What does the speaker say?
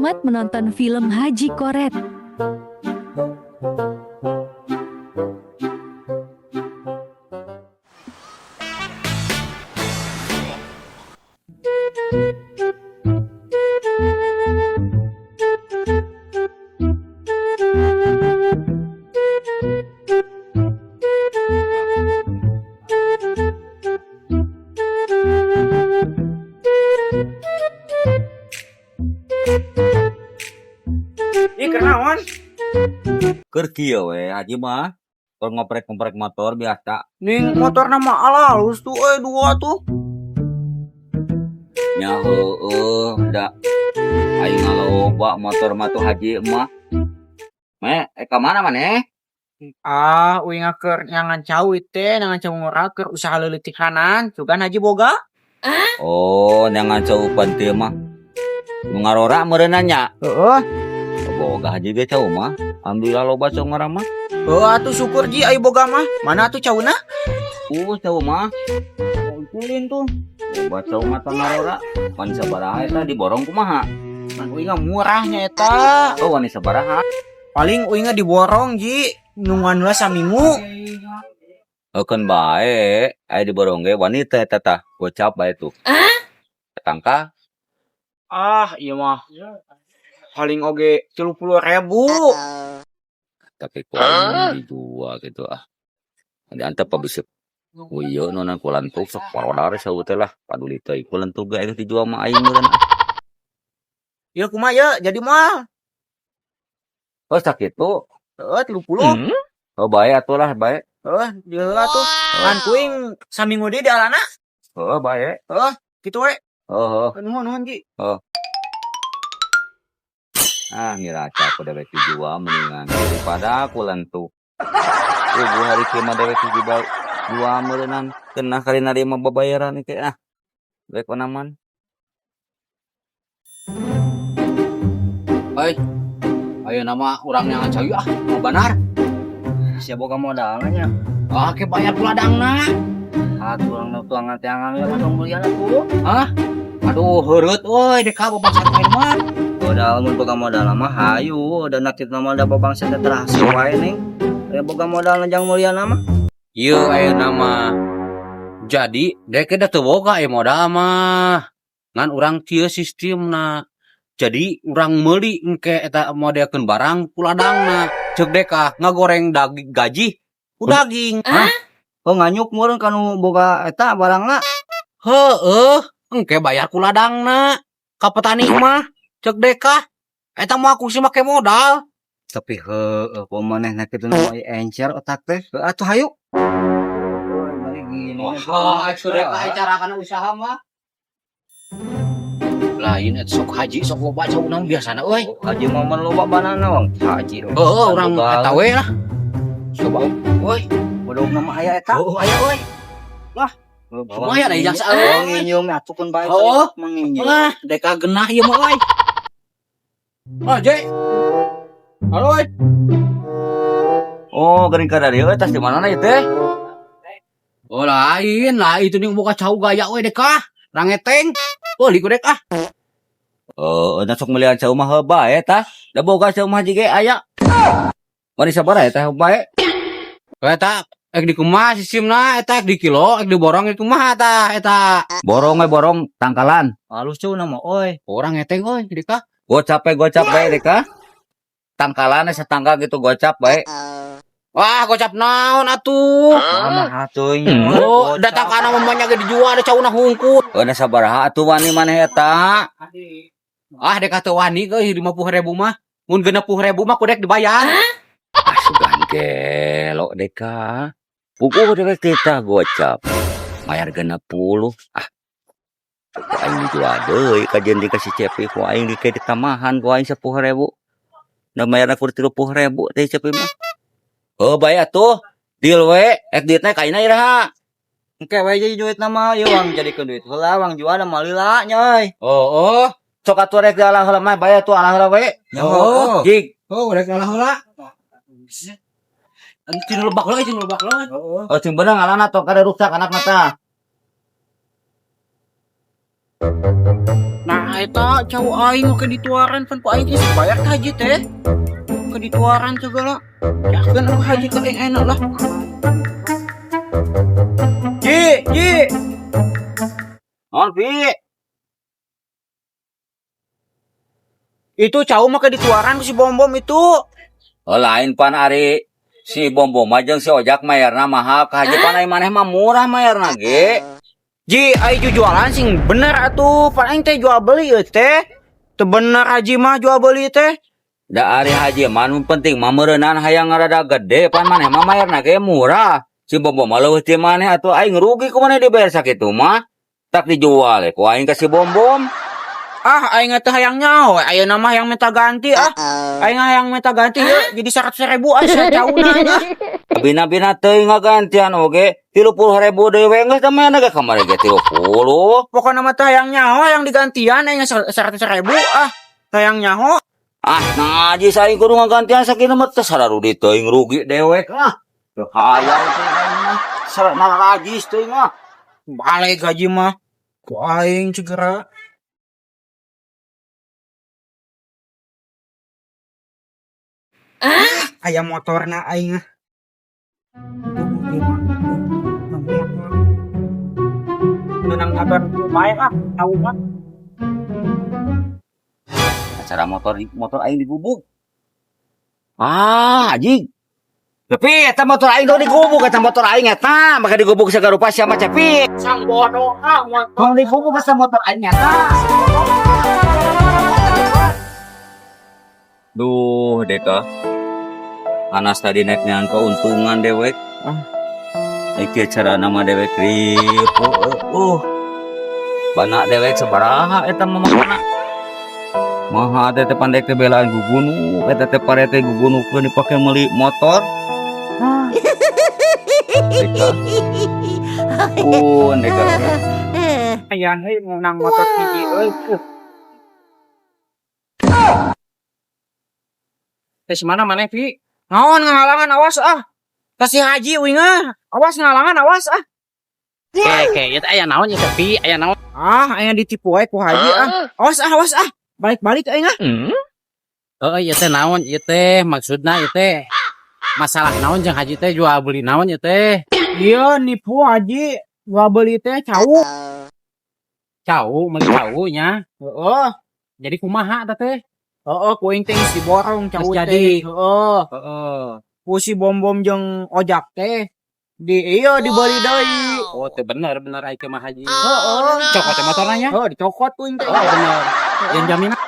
Selamat menonton film Haji Koret. Ih, kenaon? Keur kieu we haji mah. Keur ngoprek-ngoprek motor biasa. Ning motorna mah alalus tuh euy dua tuh. Nya heueuh da aing ngaloba motor mah tuh haji mah. Me, ka mana maneh? Ah, uing keur nyangan cau teh, nyangan cau ngora keur usaha leuleutikanan, sugan haji boga. Oh, nyangan cau pentil mah. Nu ngarora meureunna nya. Heeh. Boga haji ge cau mah. Alhamdulillah loba cau ngora mah. Heuh atuh syukur ji ai boga mah. Mana atuh cauna? Cau mah. Kulin tuh. Loba cau mah tah ngarora. Pan sabaraha eta diborong kumaha? Pan uing mah murahnya eta. Oh, wani sabaraha? Paling uing mah diborong ji, nungguan heula saminggu. Heukeun bae, aya diborong ge wani teh eta tah, gocap bae tuh. Tangka. Ah, ieu mah paling oge 30.000. Tapi ku aing dijual gitu ah. Diantep pa bisi ieu nonan ku lentuk sok parodar saeu teh lah. Paduli teuing ku lentuk ge geus dijual mah aing meureun. Ieu kumaha ye jadi moal? Oh, sakitu. Heeh, 30. Oh, bae atuh lah, bae. Heeh, di heula tuh. Ngan kuing saminggu deui di alana. Heeh, bae. Heeh, kitu we. Heeh. Nuhun nuhun ji. Heeh. Ah, ngiraca ku dewek dijual mendingan daripada ku lentuk. Ibu hari kieu mah dewek dijual jual meureunnan. Keunah kali narima babayaran teh ah. Bae konaman. Oi, ayo nama urang yang cau ah, mau banar. Siapa boga modalnya nya? Ah, ke bayar ladangna. Ah, tuang tuangan tiangan ya dong belian aku. Hah? Aduh, heureut euy deka babangsa lain mah. Modal mun boga modal mah hayu, da nak kitu mah da babangsa teh terhasil wae ning. Aya boga modal jang mulia mah. Ieu ayeuna mah. Jadi dek da teu boga aya modal mah. Ngan urang kieu sistemna. Jadi urang meuli engke eta modelkeun barang ku ladangna. Ceuk deka ngagoreng daging gaji ku daging. Hah? Oh nganyuk meureun kanu boga eta barangna. Heueuh, engke bayar ku ladangna. Ka petani mah ceuk deka eta mah aku sih make modal. Tapi heueuh manehna kitu nu encer otak teh. Heuh atuh hayu. Wah, sudah cara kana usaha mah. Lain eta sok haji sok loba cauna biasana euy. Haji mah mun loba banana wong haji. Heueuh urang eta we lah. Coba euy, Bodogna mah aya eta. Heueuh aya euy. Lah, lumayan aya jasa Oh, euy. nginyum atukeun bae. Oh. Menginyum. Lah, deka genah ieu mah euy. Ah, Jek. Halo, euy. Oh, geuning ka dieu tas di mana ieu teh? Oh, lain lah itu nih buka cau gaya euy deka. Rangeteng. Oh, liku dek ah. Oh, nya sok melian cau mah heuh bae tah. Da boga cau mah jige aya. Mari sabaraha eta heuh bae? Eta ek di kumaha sistemna eta ek di kilo, ek diborong ek kumaha tah eta. Borong we borong tangkalan. Halus cauna mah euy. Orang ngeteng euy deka. Gocap we gocap bae deka. Tangkalan satangka gitu gocap bae. Wah, gocap naon atuh? Mah atuh. Oh, datang kana mamanya ge dijual da cauna hungkul. Heuh na sabaraha atuh wani maneh eta? Ah, deka teu wani euy 50.000 mah. Mun 60.000 mah kudek dibayar. Ah, sugan gelo deka. Puguh dewek kita gocap. Mayar 60. Ah. Ku aing dijual deui kajian dikasih cepi ku aing dike ditamahan ku aing 10.000. Da mayarna kur 30.000 teh cepi mah. Oh, bae atuh. Deal we, ek duitna kaina iraha. Engke we jadi duit nama ieu wang jadikeun duit heula wang jual mah lila nya euy. Oh, oh. Sok atuh rek alah heula mah bae atuh alah heula we. Oh. Jig. Oh, rek alah heula. Cing lebak heula, cing lebak heula. Heeh. Oh, cing beunang alana tong kada rusak anakna tah. Nah, eta cau aing oke dituaran pan ku aing geus bayar ka haji teh. Ke dituaran segala. Yakeun anu haji ka aing enak lah. Ji, Ji. Naon, Pi? Itu cau mah ke dituaran ku si Bom-bom itu. Oh, lain pan ari si Bom-bom mah jeung si Ojak mayarna mahal ka haji, pan ari maneh mah murah mayarna ge. Ji, aing jualan sing bener atuh. Pan aing teh jual beli ieu teh. Teu bener haji mah jual beli teh. Da ari haji mah nu penting mah meureunan hayang rada gede, pan maneh mah mayarna ge murah. Si Bom-bom mah leuwih ti maneh atuh, aing rugi ku maneh dibayar sakitu mah. Tak dijual ku aing ka si Bom-bom. Ah, aing teh hayang nyaho. Ayeuna mah hayang minta ganti ah. Aing hayang minta ganti ya jadi 100.000 ah sacauna aing ah. Bina-bina teuing ngagantian oge 30.000 deui we geus teh mana ge kamari ge 30. Pokokna mah teh hayang nyaho hayang digantian aing 100.000 ah. Hayang nyaho. Ah, nah haji aing kudu ngagantian sakitu mah teh sararudi teuing rugi dewek ah. Teu hayang teh aing mah. Sarana rajis teuing ah. Balik gaji mah. Ku aing segera. Aya motorna aing ah. Menang motor lumayan ah, tahu mah. Acara motor motor aing digubuk. Ah, anjing. Tapi eta motor aing dong digubuk, eta motor aing eta, maka digubuk sagarupa siapa Cepi. Sang bodoh ah motor. Tong digubuk eta motor aing eta. Duh, Deka. Anas tadi naik neangan keuntungan dewek. Ah. Iki cara nama dewek ripu. Bana dewek sabaraha eta mah mana? Maha teh teh pandek teh belaan gugunu, eta teh pare teh gugunukeun dipake meuli motor. Ah. Deka. Pun Deka. Aya heuy menang motor hiji euy. Teh mana maneh, Pi? Naon ngahalangan awas ah. Kasih haji uing ah. Awas ngahalangan awas ah. Oke, oke, ieu teh aya naon ieu teh, Pi? Aya naon? Ah, aya ditipu wae ku haji ah. Awas ah, awas ah. Balik-balik aing ah. Heeh, ieu teh naon ieu teh? Maksudna ieu teh masalah naon jeung haji teh, jual beli naon ieu teh? Iya nipu haji. Jual beli teh cau. Cau, meuli cau nya. Heeh. Jadi kumaha eta teh? Heeh, ku aing teh geus diborong cau Geus teh. jadi. Heeh. Heeh. Ku si Bom-bom jeung Ojak teh di iya dibeli deui. Oh, teu bener bener ai mah haji. Heeh. Cokot teh motorna nya? Heeh, dicokot ku aing teh. Oh, bener. Yang jaminan